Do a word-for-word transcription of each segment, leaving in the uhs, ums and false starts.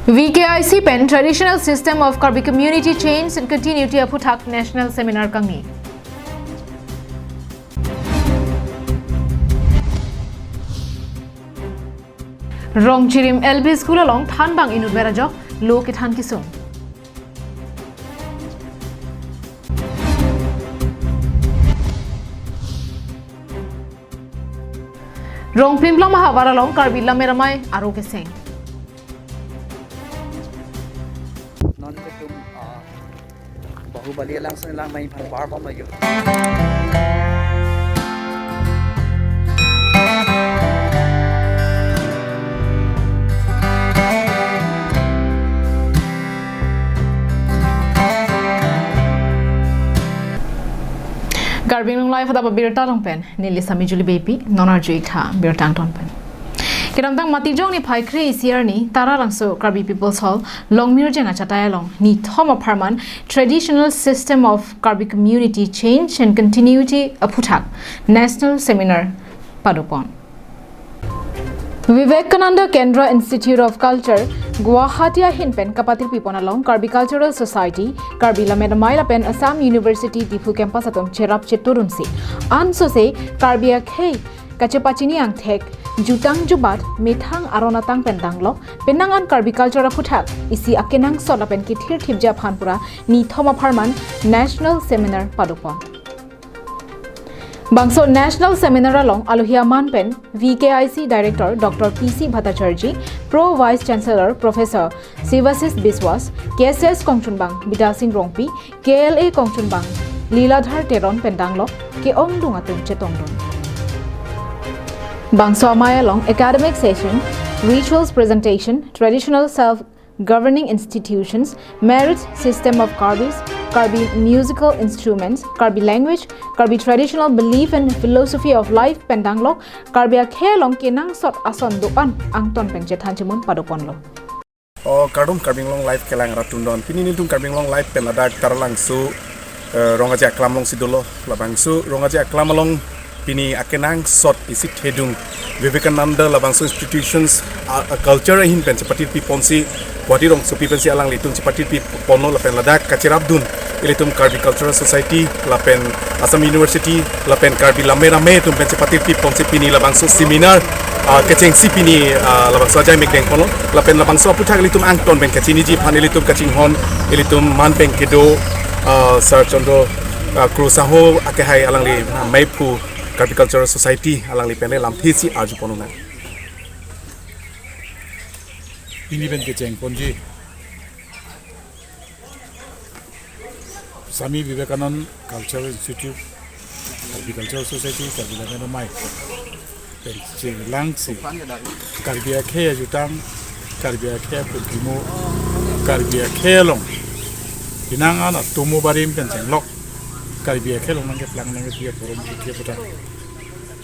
V K I C pen Traditional System of Karbi Community Change and Continuity aphuthak National Seminar kangni. Rongchirim L P School along thanbang inutver ajok lo kethan kesung. Rongplimplong ahavar along Karbi Lammet Amei aro keseng. Non itum, ah, Bahubali alang sun lang mai phan bar bom lagi. Karbi Anglong Live adap abirta along pen neli Sami Juli Beypi, non arju-ik tha birta angton pen. Kedamtang Matijong niphai kre-isi arni Taralangso Karbi People's Hall, Longmirjeng achatai along nithom apharman Traditional System of Karbi Community Change and Continuity aphuthak National Seminar padopon. Vivekananda Kendra Institute of Culture, Guwahati ahin pen kapatirpipon along Karbi Cultural Society, Karbi Lammet Amei lapen Assam University Diphu campus atum cherap chetudunsi, ansose Karbi akhei kachepachini angthek, jutang jubat, methang aron atang pen danglok, penang an Karbi culture aphuthak isi akenangsot lapen kethirthipji aphan pura nithom apharman National Seminar padopon. Bangso National Seminar along alohi aman pen V K I C Director Doctor P C Bhattacharjee, Pro Vice Chancellor Professor Sivasis Biswas, K S S kongchunbang Bidya Sing Rongpi, K L A kongchunbang Liladhar Teron pen danglok ke-ongdung atum chetongdun. Bangso amei along academic session, rituals presentation, traditional self governing institutions, merit system of Karbis, Karbi musical instruments, Karbi language, Karbi traditional belief and philosophy of life pen danglok, Karbi akhei along kenangsot ason do-an angton pen chethan chimun padoponlo. O kardom Karbi Anglong Live kelang rat atum don. Pini nelitum Karbi Anglong Live pen ladak Taralangso, eh, Rong Aje Aklam alongsi dolo. Labangso Rong Aje Aklam along pini akenangsot isi thedung Vivekananda labangso institutions, a, a culture ahin pen chepatirpiponsi, Guwahati rongsopi pensi alanglitum chepatirpiponlo lapen ladak kacherapdun ilitum Karbi Cultural Society lapen Assam University lapen Karbi Lammet Amei atum pen chepatirpiponsi pini labangso seminar, ah, kechengsi pini, ah, labangso ajai mek dengponlo lapen labangso aphuthak ilitum angton pen kachiniji aphan ilitum kachinghon ilitum man pen kedo, ah, Sir Chandra, ah, Kro Saho akehai alangli, ah, meiphu Karbi Cultural Society alangli pen le lamthesi arjuponnang. Pini pen kechengponji Swami Vivekananda Cultural Institute, Karbi Cultural Society, Karbi Lammet Amei pen chelangsi Karbi akhei ajutang, Karbi akhei apurkimo, Karbi akhei along penang an atomo barim pen chenglok, Karbi akhei along nangkeplang nangkepi aporom kepi aphuthak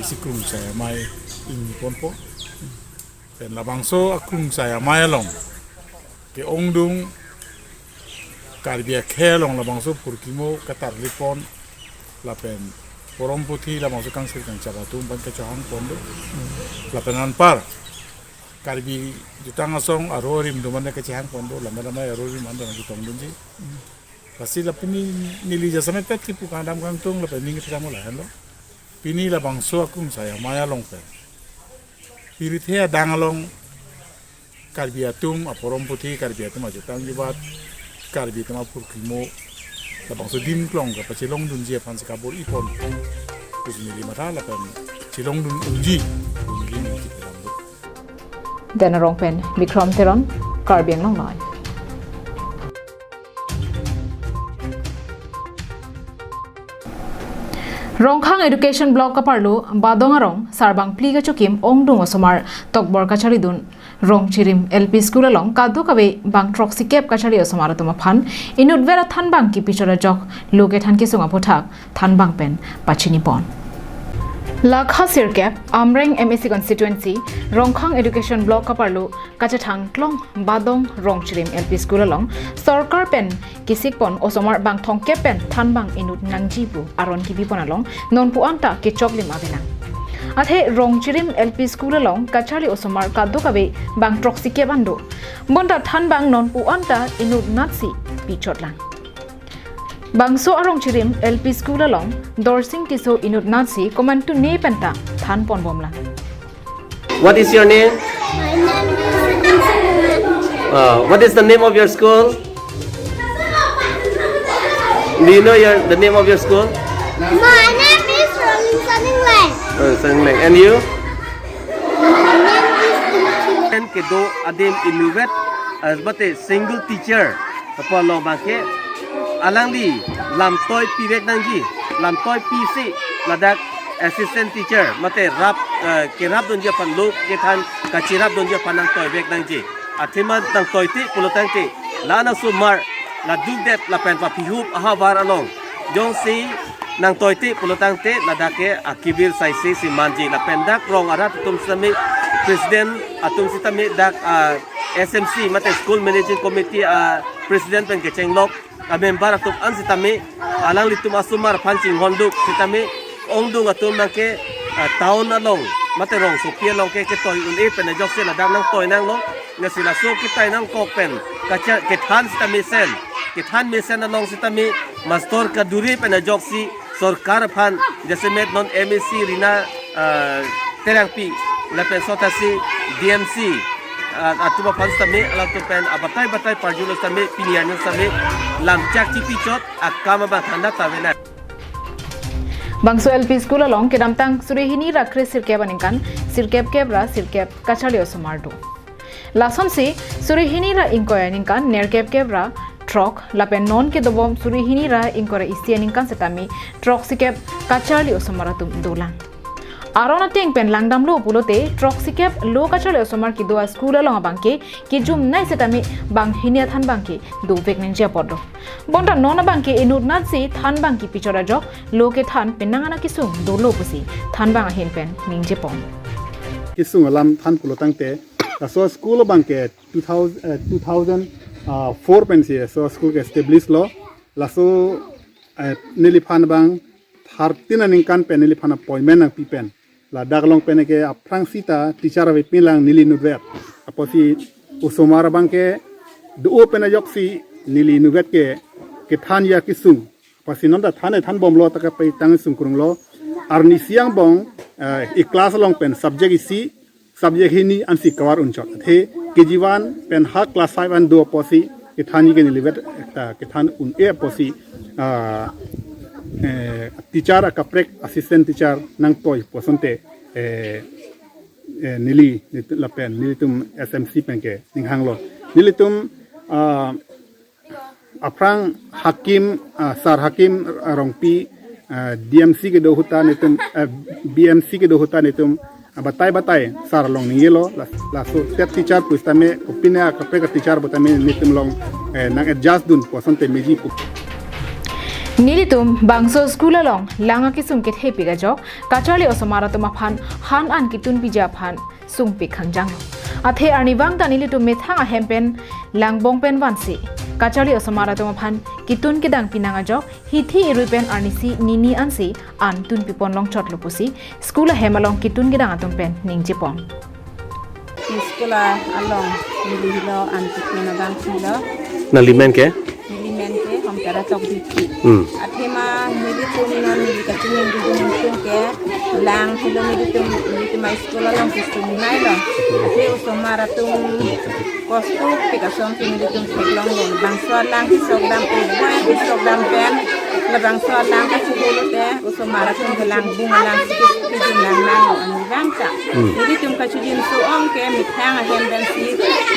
isi krungsai amei ingniponpo. Pen labangso akrungsai amei along ke-ongdung Karbi akhei along labangso purkimo katarlipon lapen porom puthi labangso kangsir kangchap atum pen kachehangponlo. Lapen anpar Karbi jutang asong aro arim atum an kachehangponlo, Lammet Amei aro arim an nangchetongdunji. Lasi la pini neli jasemet pet kipu kangdam kangtung lapen ning kethedam lahenlo. Pini labangso akrungsai amei along pen pirithe adang along Karbi atum aporom puthi, Karbi atum ajutang jubat, Karbi atum apurkimo labangso adim klong kapachelongdunji aphansi kabor-ipon pusi neli matha lapen chelongdun unji pu neli ning kethedamlo. Denarong pen Bikram Teron, Karbi Anglong Live. Rongkhang Education Block kaparlo Badong arong Sarbang phli kachokim ongdung osomar tokbor kacharidun Rongchirim L P School along kadokave bang throksi kep kachari osomar atum aphan inutver athanbang kipichot ajok lo kethan kesung aphuthak thanbang pen pachinipon. Lakha sirkep Amreng M A C constituency Rongkhang Education Block kaparlo kachethang klong Badong Rongchirim L P School along sorkar pen kesikpon osomar bang thomkep pen thanbang inut nangji pu aron kibipon along nonpu anta kechoklim avelang. Athe Rongchirim L P School along kacharli osomar kadokave bang throksi kep an do. Bonta thanbang non pu-an ta inutnatsi pichotlang. Bangso a-Rongchirim L P School along Dorsing Tisso inutnatsi komantu ne penta thanponbomlang. What is your name? My name is Vincent. Uh, what is the name of your school? Do you know your the name of your school? My name is Rolling Sunning Line. Uh, Sunning Line. And you? My name is Timothy. Pen kedo adim inutvet, uh, mate single teacher. Apot along abangke alangli lamtoi pivek nangji, lamtoi pisi ladak assistant teacher mate rap, uh, kerapdunji aphan, lo kethan kachirapdunji aphan nangtoivek nangji. Athema nangtoite pulotangte la-an asomar la dukdet lapen papihup ahavar along jongsi nangtoite pulotangte ladak ke akivir saisi si manji lapen dak rong arat atum sitame, president atum sitame, dak, ah, S M C mate School Managing Committee, ah, president pen kechenglok a-member atum an sitame, alanglitum asomar aphan chinghonduk sitame, ongdung atum nangke, ah, town along mate rongsopi along ke ketoi un-e pen ajoksi ladak nangtoi nanglo. Lasi laso ketoi nangkok pen kachar kethan sitame mesen, kethan mesen along sitame mastor kaduri pen ajoksi sorkar aphan, jasemet non M A C Rina, ah, Terangpi lapen sotasi D M C, ah, atum aphan sitame alangtum pen abatai batai parjulo sitame pini arni sitame lamchak chipichot akam abang thandak ta vena. Bangso L P School along kedamtang suri hini ra kre sirkep aningkan sirkep kep ra sirkep kacharli osomar do. Lasonsi suri hini ra ingkoi aningkan nerkep kep ra throk lapen non kedobom suri hini ra ingkoi ra isi aningkan sitame throksi kep kacharli osomar atum dolang. Aron ateng pen langdamlo pulote throksi kep lo kacharli osomar kedo a-school along abangke kejumnei sitame banghini athanbang ke dovek nangji apot do. Bonta non abangke inutnatsi thanbang kepichot ajok lo kethan penang an akesung dolo pusi thanbang ahin pen ningjepon. Kesung alam than pulotangte, laso school abangke two thousand, eh, two thousand four pensi laso school ke establish lo. Laso, eh, neliphan abang thirteen aningkan pen neliphan appointment nangpi pen ladak along pen ke aphrang sita teacher avepinlang, neli inutvet. Apotsi osomar abangke do-o pen ajoksi neli inutvet ke kethanji akesung. Apotsi non ta than thanbomlo, ta kapai tang sungkrunglo. Arnisi angbong, eh, e-class along pen subject isi, subject hini ansi cover unchot. Athe K G one pen ha class five an do apotsi kethanji ke neli inutvet ta kethan un-e apotsi, ah, eh, teacher akaprek assistant teacher nangtoi pu asonte, eh, eh, neli, neli lapen nelitum S M C pen ke ninghanglo. Nelitum, ah, aphrang Hakim, ah, Sir Hakim Rongpi, ah, D M C kedo ahut ta netum, ah, B M C kedo ahut ta netum, ah, batai batai sar along ningjelo, las-, laso TET teacher pusitame kopine akaprek teacher putame netum along, eh, nang adjust dun pu asonte meji pu. Nelitum bangso school along lang akesung kethepik ajok kacharli osomar atum aphan han an ketunpiji aphan sungpik khangjanglo. Athe arnivang ta nelitum methang ahem pen langbong pen vansi kacharli osomar atum aphan ketun kedang pinang ajok hithi irui pen arnisi nini ansi an tunpipon longchotlo pusi school ahem along ketun kedang atum pen ningjepon. School along neli helo an ketun abang helo. Nangli men ke? Neli men ke Homtara Tokbithi. Hmm. Athema nelitum non neli kachiningri dun atum ke lang helo nelitum, nelitum a-school along kesungnei lo. Athe osomar atum kosto pik asonsi nelitum theklonglo. Bangso alang kesokdam, ubai kesokdam pen, labangso alang kachiholo te osomar atum ke lang bung alang si kejun lang nanglo arnivang ta. Nelitum kachojinso ong ke methang ahem pensi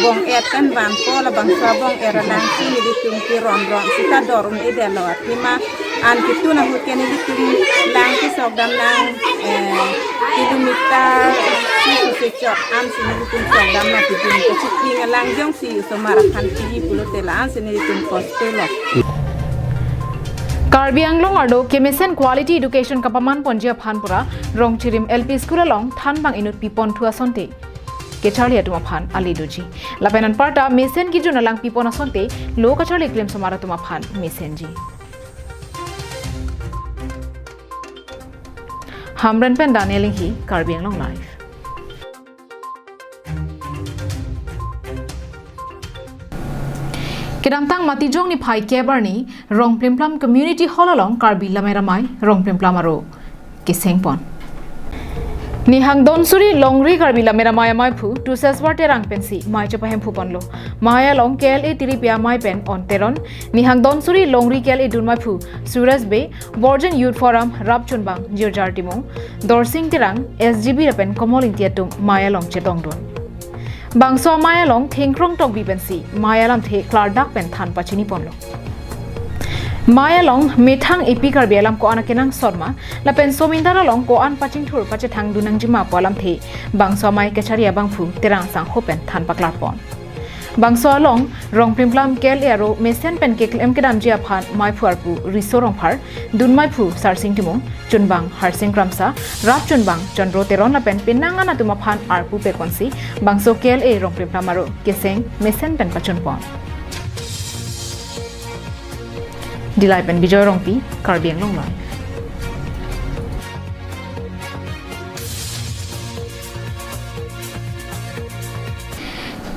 bong-et pen vanpo, labangso bong-et alangsi nelitum keron ron sita dor un-edetlo. Athema an ketun ahut ke nelitum lang kesokdam lang, eh, kilometer isi sechot ansi nelitum sokdam lang, kejun kachiping alang jongsi osomar aphan piji pulote la ansi nelitum kosto lo. Karbi Anglong arlo kemesen quality education kapamanponji aphan pura Rongchirim L P School along thanbang inut piponthu asonte kacharli atum aphan ale doji. Lapen anparta mesen kejun alang pipon asonte lo kacharli klemsomar atum aphan mesenji. Hamren pen Daniel Inghi, Karbi Anglong Live. Kedamtang Matijong niphai kep arni Rongplimplam Community Hall along Karbi Lammet Amei Rongplimplam aro kesengpon. Nihang donsuri Longri Karbi Lammet Amei amaiphu Tuseswar Terang pensi mei chepahemphuponlo. Mei along K L A tiripi amei pen On Teron, nihang donsuri Longri K L A dunmeiphu Suresh Bey, Borjan Youth Forum rapchunbang Jirjar Timung, Dorsing Terang, S G B lapen Komol Ingti atum mei along chetongdun. Bangso amei along Thengkrong Tokbi pensi mei alamthe klardak pen than pachiniponlo. Mei along methang epi Karbi alam ko-an akenangsot ma lapen somindar along ko-an pachingthur pachethangdun nangjima pu alamthe bangso amei kachari abangphu Terang asangho pen than paklarpon. Bangso along Rongplimplam K L A aro mesen pen keklem kedamji aphan meiphu arpu Riso Rongphar, dunmeiphu Sarsing Timung, chunbang Harsing Kramsa, rapchunbang Chandro Teron lapen penang an atum aphan arpu pekonsi bangso K L A Rongplimplam aro keseng mesen pen pachunpon. Dillai pen Bijoy Rongpi, Karbi Anglong Live.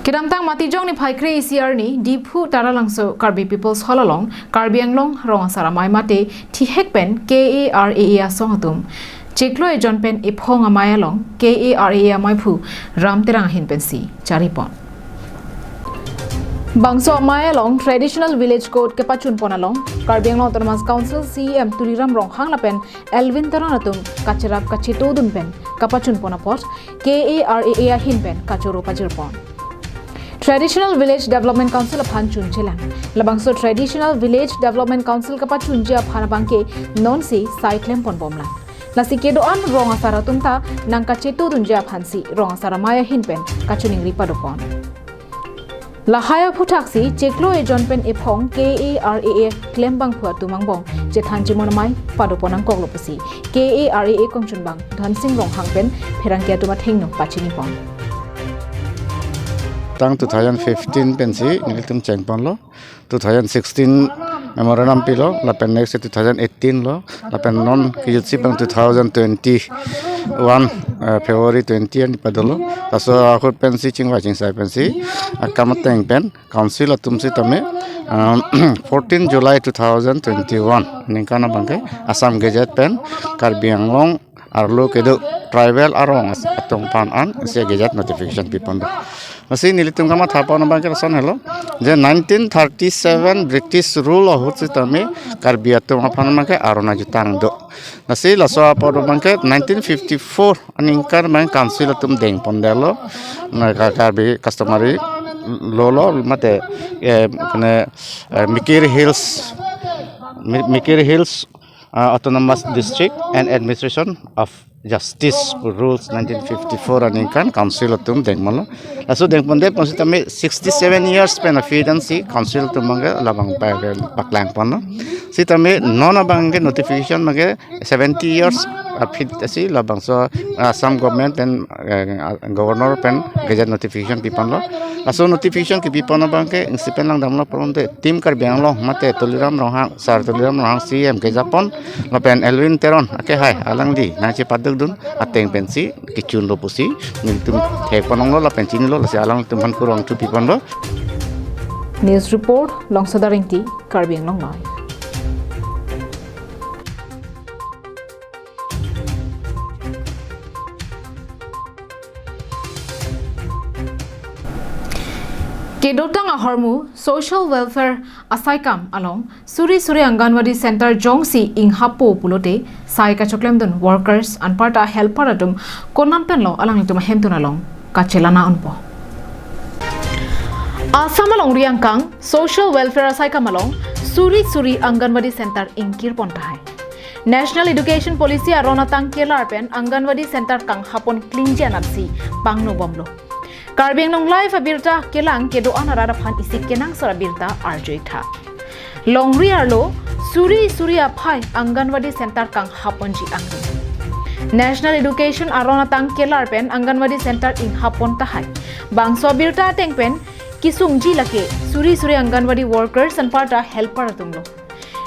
Kedamtang Matijong niphai kre-isi arni Diphu Taralangso Karbi People's Hall along Karbi Anglong Rong Asar Amei mate thihek pen K A R A A asong atum chiklo ejon pen ephong amei along K A R A A amaiphu Ram Terang ahin pensi charipon. Bangso amei along Traditional Village Code kepachunpon along Karbi Anglong Autonomous Council C E M Tuliram Ronghang lapen Elwin Teron atum kacherap kachetodun pen kapachunpon apot K A R A A ahin pen kachoro pajirpon. Traditional Village Development Council aphan chunchelang. Labangso Traditional Village Development Council kapachunji aphan abangke nonsi sai klemponbomlang. Lasi kedo-an rong asar atum ta nangkachetodunji aphansi rong asar amei ahin pen kachiningri padopon. Lahai aphuthaksi chiklo ejon pen ephong K A R A A klembangphu atum angbong chethan chimon amei padopon nangkoklo pusi K A R A A kongchunbang Dhansing Ronghang pen pherangke atum athengno pachinipon. Tang two thousand fifteen pensi nelitum chengponlo, two thousand sixteen memorandum pilo, lapen next two thousand eighteen lo, lapen non kejutsi pen two thousand twenty-one, eh, February twenty an padolo. Laso ahut pensi chingvai chingsai pensi akam ateng pen council atum sitame, um, fourteen July two thousand twenty-one aningkan abangke Assam Gazette pen Karbi Anglong arlo kedo tribal arong as-, atum aphan an isi gazette notification pipon do. Lasi nelitum kamathapon abangke lason helo, je nineteen thirty-seven British rule ahut sitame Karbi atum aphan abangke aron ajutang do. Lasi laso apor abangke nineteen fifty-four aningkan abang council atum dengpondetlo. Na Ka-, Karbi customary law lo mate, eh, kene, eh, Mikir Hills, Mi-, Mikir Hills, uh, Autonomous District and Administration of Justice rules nineteen fifty-four aningkan council atum dengponlo. Laso dengpondet pon sitame sixty-seven years pen aphi dan si council atum abangke labang pa-, paklangponlo. Sitame non abangke notification abangke seventy years aphi si labangso Assam government pen, eh, governor pen gazette notification piponlo. Laso notification kipipon abangke isi pen langdamlo pulote Team Karbi Anglong mate Tuliram Ronghang, Sir Tuliram Ronghang C E M kejapon, lapen Elwin Teron akehai alangli nangchepadukdun ateng pensi kechunlo pusi nelitum thekponlonglo lapen chinilo, lasi alangtum aphan kurvangthu piponlo. News report, Longsoda Rengti, Karbi Anglong Live. Kedotang ahormu Social Welfare asaikam along suri suri Anganwadi Center jongsi inghapo pulote sai kachoklemdun workers anparta helper atum konat penlo alanglitum ahemtun along kachelana unpo. Assam alongri angkang Social Welfare asaikam along suri suri Anganwadi Center ingkirpon tahai. National Education Policy aron atang kelar pen Anganwadi Center kanghapon klingji anatsi pangnobomlo. Karbi Anglong Live abirta kelang kedo-an arat aphan isi kenangsot abirta arju-ik tha. Longri arlo suri suri aphai Anganwadi Center kanghaponji angri. National Education aron atang kelar pen Anganwadi Center inghapon tahai. Bangso abirta ateng pen kesungji lake suri suri Anganwadi workers anparta helper atumlo.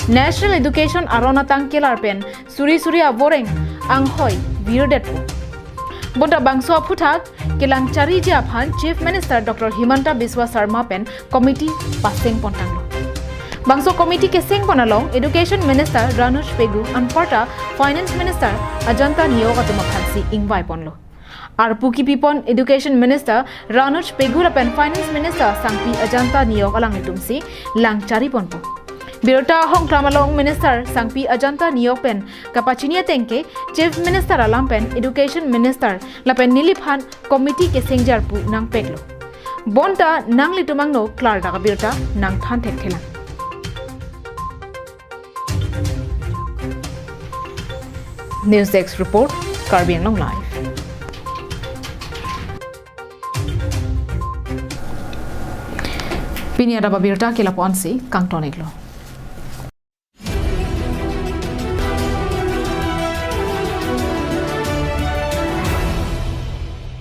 National Education aron atang kelar pen suri suri aboreng anghoi virdetpo. Bonta bangso aphuthak kelang chariji aphan Chief Minister Doctor Himanta Biswa Sarma pen committee paseng pontanglo. Bangso committee keseng pon along Education Minister Ranuj Pegu anparta Finance Minister Ajanta Neok atum aphansi ingvai ponlo. Arpu kipipon Education Minister Ranuj Pegu lapen Finance Minister Sangpi Ajanta Neok alanglitumsi lang chari ponpo. Birta ahongklam along Minister Sangpi Ajanta Neok pen kapachini atengke Chief Minister alam pen Education Minister lapen neliphan committee kesengji arpu nangpeklo. Bonta nanglitum angno klardak abirta nangthan thekthelang. News Desk Report, Karbi Anglong Live. Pini adap abirta ke lapu-ansi kangton-iklo.